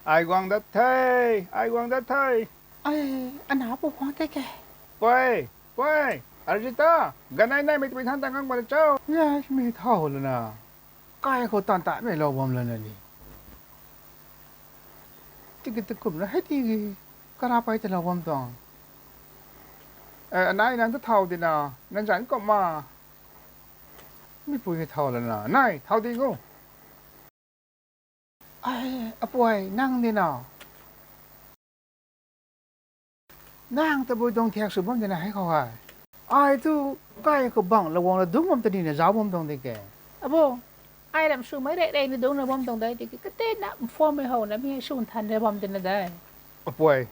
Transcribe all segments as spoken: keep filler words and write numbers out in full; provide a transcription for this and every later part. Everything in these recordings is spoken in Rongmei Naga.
Ai guang dat the, ai guang dat the. Ai, ana pu guang the ke. Pui, pui, Arjita, ganei nai mei tei than ta ngang bam cho. Yes, mi thau lana. Kai khou tan ta mei lou bam lana ni. Tiki tiki kumna hei tiki. Kara pai ta lou bam tuang. Eh, anai nang ta thau di na, nang zan kum ma. Mi pui hei thau lana. Nai, thau di gu. Ai, apuai, nang di na. Nang tabui tuang thiak sw bam di na hei khou hei. Ai tu kai khou bang la guang la dungc bam ta ni na zauc bam tuang di ke. Abu, ai ram swmei rey rey ni dungc na bam tuang dei di ke. Kate na phone mei how na mi sw than rey bam di na dei. Apuai,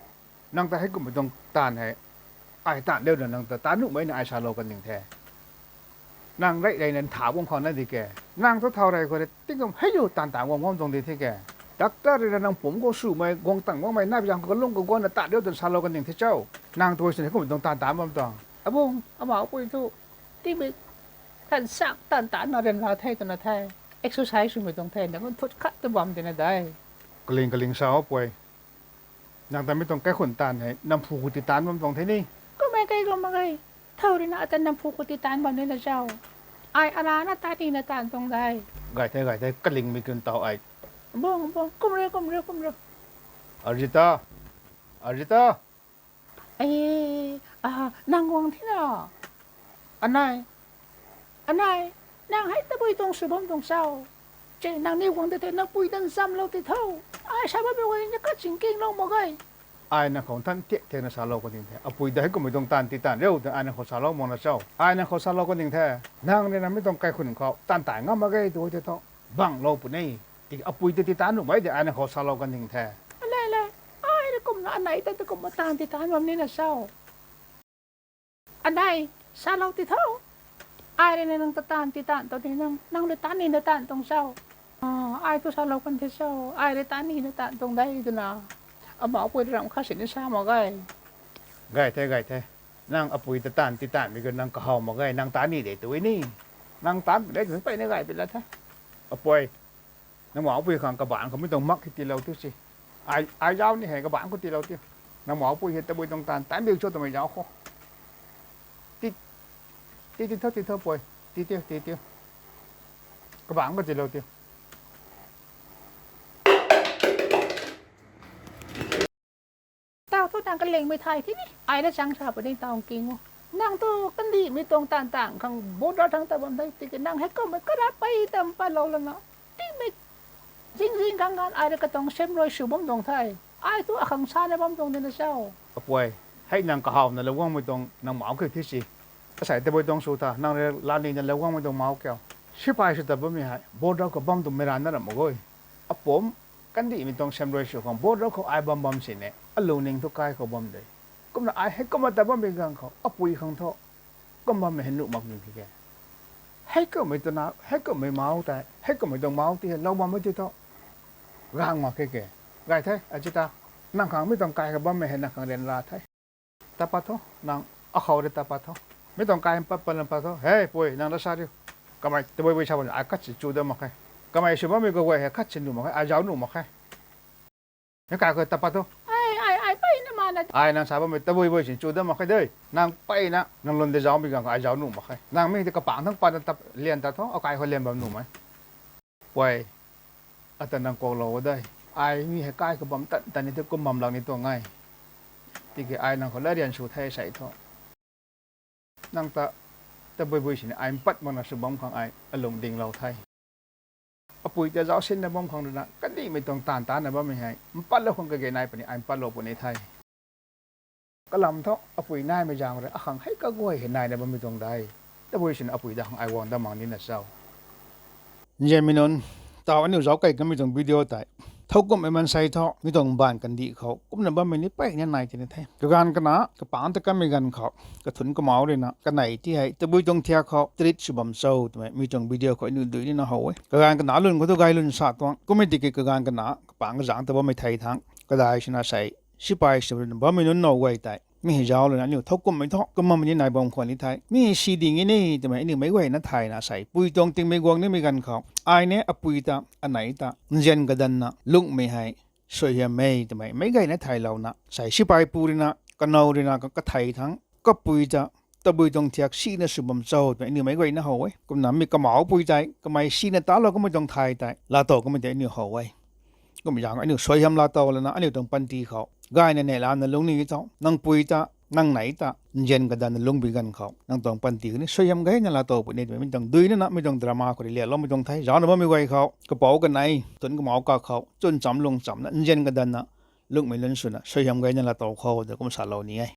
nang ta hei kumhmei tuang taanv hei. Ai taanv deu na nang ta taanv nuhmei na ai salou kan ding the. Nang rey rey na tha guang khou na di ke. Nang thu thau rey khou rei tingkum hei lu taanv taanv guang guang tuang di the ke. Doctor rui na nang pumc khou swmei, guang tang guangmei, nai pi zang khou kalung khou guang na taanv deu twn salou kan ding the cho. Nang tu sini hei kumhmei tuang taanv taanv bam tuang. Abung, ama pui thu. Tingmei kan sang taanv taanv na ryan la the twna the. Exercise swmei tuang the, nang kun thut khat tu bam di na dei. Kaling kaling sa o puai. Nang ta mi tuang kaikhun taanv hei, nang phu khou ti taanv bam tuang the ni. Kumhmei kai kum mak ge. Thau rui na ata nang phu khou ti taanv bam ni na zauc. Ai ara na taanv ni na taanv tuang dei. Gay the, gay the, kalingmei kun tau ai. Bung, bung, kum riu, kum riu, kum riu. Arjita, Arjita. Ai, a, nang guang the na. Anai, anai, nang hei tabui tuang sw bam tuang cho. Che, nang ni guang de the, nang pui dan zamlou ti tho. Ai sa bammei guay ni kaching kinglou mak ge. Ai nang khou than thiak thiak na salou kan ding the. Apui ta hei kumhmei tuang taanv ti taanv riu twna ai nang khou salou mak na cho. Ai nang khou salou kan ding the. Nang ni na mi tuang kaikhun khou taanv taanv ngam mak ge tu the tho. Banglou puni. Tiki apui ta ti taanv nuhmei di ai nang khou salou kan ding the. Alei, alei. Ai rui kumna anei ta ti kumna taanv ti taanv bam ni na cho. Anei, salou ti tho. Ai rui na nang ta taanv ti taanv tuang ni nang, nang rui taanv ni na taanv tuang cho. A, ai tu salou kan the cho. Ai rui taanv ni na taanv tuang dei twna. Ama pui ram khat sini sa mak ge. Gay the, gay the. Nang apui ta taanv ti taanvmei khou nang kahaw mak ge, nang taanv ni de tu ni. Nang taanv pu de tu peyna gay pi la the. Apuai, nang maupui khang kabangc khou mi tuang mak khou tiilou tiu si. Ai, ai zauc ni hei kabangc khou tiilou tiu. Nang maupui hei tabui tuang taanv, taanv biu cho twmei zauc khou. Ti, ti, ti tho, ti tho puai. Ti tiu, ti tiu. Kabangc khou tiilou tiu. Tau thu nang kalingmei thay the ni. Ai na chang sa pu ding tau king o. Nang tu kandihmei tuang taanv taanv khang border thangc ta bam the. Tiki nang hei kumhmei kara pey tam patlou lana. Tingmei zing zing khang ganv ai rui katuang sem rui sw bam tuang the. Ai thu akhang sa na bam tuang di na cho. Apuai, hei nang kahawna lou guangmei tuang nang mau kiu thi si. Asei tabui tuang sw tha, nang rui lani na lou guangmei tuang mau kiu. Sipai sw ta bammei hei border khou bam tuang mei rana ram mak ge. Apumc kandihmei tuang sem rui sw khang border khou ai bam bam sini, alungning thu kai khou bam de. Kumna ai hei kumna ta bammei ganv khou apui khang thu kum bammei hei nuh mak ni the ke. Hei kumhmei twna, hei kumhmei mau tei, hei kumhmei tuang mau ti hei lou bammei ti thu gang mak khe ke. Gay the, Arjita. Nang khang mi tuang kai khou bammei hei nang khang ryanra the. Ta pat tho, nang akhou rui ta pat tho. Mi tuang kai pat pat na pat tho. Hei pui, nang da sa riu. Kamei tabui bui sa bam ai khat si chu dat mak khe. Kamei sw bammei kaguay hei khat si nuh mak khe, ai zauc nuh mak khe. Mi kai khou ta pat tho. Ai, ai, ai peyna mana. Ai nang sa bammei tabui bui si chu dat mak khe de. Nang peyna nang lwn de zaucmei ganv khou ai zauc nuh mak khe. Nang mi tei kapangc thangc patna ta lian ta tho, akai khou lian bam nuhmei. Puai, ata nang kuaklou de. Ai mi hei kai khou bam tan tan ni thu kum bam lak ni tuang e. Tiki ai nang khou latryan sw the sei thu. Nang ta, tabui bui sini ai mpat makna sw bam khang ai alung dinglou the. Apui ta zauc sinna bam khang rui na, kandihmei tuang taanv taanvna bammei hei mpatlou khang kage nai puni, ai mpatlou puni the. Kalam thu apui naimei zaeng rui akhang hei kaguay hei naina bammei tuang de. Tabui sini apui da khang ai guang dat mak ni na cho. Nzianmei nunc, tau aniu zauc kei kanmei tuang video tei thowkumhmei maansei thu mi tuang baanv kandih khou kumna bammei ni peyna nai tini the. Kaganv kana kapangc ta kanmei ganv khou kathunc kamau rui na kanei ti hei tabui tuang thiak khou treat sw bam cho twmei mi tuang video khou aniu dui nina how e. Kaganv kana lun khou tu gay lun sa tuang kummei tiki kaganv kana kapangc kazangc ta bammei thei thangc kadai swna sei sipai sw rui na bammei nunc now guay tei mi hei zauc lana aniu thowkumhmei thu kum bammei ni nai bam khwan ni the. Mi hei si ding e ni twmei aniu meic guayna thayna sei pui tuang tingmei guang nimei ganv khou ai ni apui ta anei ta nzian kadanna lungmei hei suaihiam e twmei meic gayna thaylouna, sai sipai pu ruina, kanow ruina kathei thangc kapui ta, tabui tuang thiak sina sw bam cho twmei aniu meic gayna how e. Kumna mi kamauc pui tei kamei sina talou kamei tuang thay tei laatow kamei tei aniu how e. Kum zaeng aniu suaihiam laatow lana aniu tuang panty khou gayna neihlana lungning tho, nang pui ta, nang nei ta nzian kadanna lungbi ganv khou nang tuang panty khou ni suaihiam gayna laatow puni twmei mi tuang duinana mi tuang drama khou rui lialoumei tuang the. Zaucna bammei guay khou kapouc kanei tun kamauc kakhou chwn cham lung chamna nzian kadanna lungmei lun swna suaihiam gayna laatow khou ta kum salou ni e.